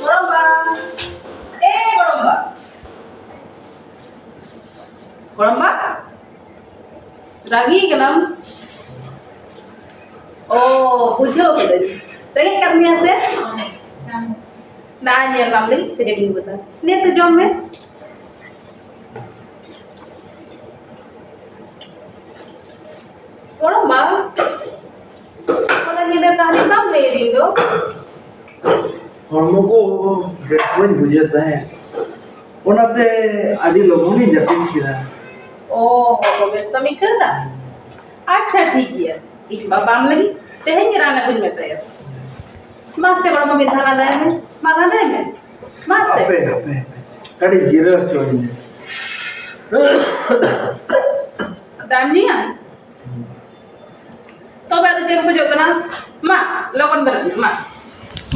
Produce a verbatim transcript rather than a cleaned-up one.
ᱜᱚᱲᱚᱢᱵᱟ᱾ ᱮ ᱜᱚᱲᱚᱢᱵᱟ᱾ ᱜᱚᱲᱚᱢᱵᱟ? ᱨᱟᱹᱜᱤ ᱠᱟᱱᱟᱢ? ᱚ, ᱵᱩᱡᱷᱟᱹᱣ ᱠᱮᱫᱟᱹᱧ᱾ ᱨᱮᱸᱜᱮᱡ ᱠᱟᱫ ᱢᱮᱭᱟ ᱥᱮ? ᱱᱟ, ᱧᱮᱞ ᱵᱟᱢ ᱞᱟᱹᱜᱤᱫ ᱠᱷᱟᱹᱡᱟᱹᱲᱤᱧ ᱟᱹᱜᱩ ᱠᱟᱫᱟ᱾ ᱱᱮ ᱛᱚ ᱡᱚᱢ ᱢᱮ᱾ ᱜᱚᱲᱚᱢᱵᱟ, ᱦᱚᱞᱟ ᱧᱤᱫᱟᱹ ᱠᱟᱹᱦᱱᱤ ᱵᱟᱢ ᱞᱟᱹᱭ ᱟᱹᱫᱤᱧ ᱫᱚ? ᱦᱚᱲᱢᱚ ᱠᱚ ᱵᱮᱥ ᱵᱟᱹᱧ ᱵᱩᱡᱷᱟᱹᱣ ᱛᱟᱦᱮᱸᱫ, ᱚᱱᱟᱛᱮ ᱟᱹᱰᱤ ᱞᱚᱜᱚᱱᱤᱧ ᱡᱟᱹᱯᱤᱫ ᱠᱮᱫᱟ᱾ ᱚ, ᱦᱚᱲᱢᱚ ᱵᱮᱥ ᱵᱟᱢ ᱟᱹᱭᱠᱟᱹᱣ ᱮᱫᱟ? ᱟᱪᱪᱷᱟ, ᱴᱷᱤᱠ ᱜᱮᱭᱟ, ᱤᱧ ᱵᱟᱵᱟᱢ ᱞᱟᱹᱜᱤᱫ ᱛᱮᱦᱮᱧ ᱜᱮ ᱨᱟᱱ ᱟᱹᱜᱩᱧ ᱢᱮᱛᱟᱭᱟ᱾ ᱢᱟᱥᱮ ᱜᱚᱲᱚᱢ, ᱢᱤᱫ ᱫᱷᱟᱣ ᱞᱟᱸᱫᱟᱭ ᱢᱮ, ᱢᱟ ᱞᱟᱸᱫᱟᱭ ᱢᱮ, ᱢᱟᱥᱮ᱾ ᱦᱟᱯᱮ, ᱦᱟᱯᱮ, ᱦᱟᱯᱮ, ᱠᱟᱹᱴᱤᱡ ᱡᱤᱨᱟᱹᱣ ᱦᱚᱪᱚᱧ ᱢᱮ᱾ ᱫᱟᱜ ᱮᱢ ᱧᱩᱭᱟ? ᱛᱚᱵᱮ ᱟᱫᱚ ᱪᱮᱫ ᱮᱢ ᱠᱷᱚᱡᱚᱜ ᱠᱟᱱᱟ? ᱢᱟ, ᱞᱚᱜᱚᱱ ᱵᱮᱨᱮᱫ ᱢᱮ, ᱢᱟ᱾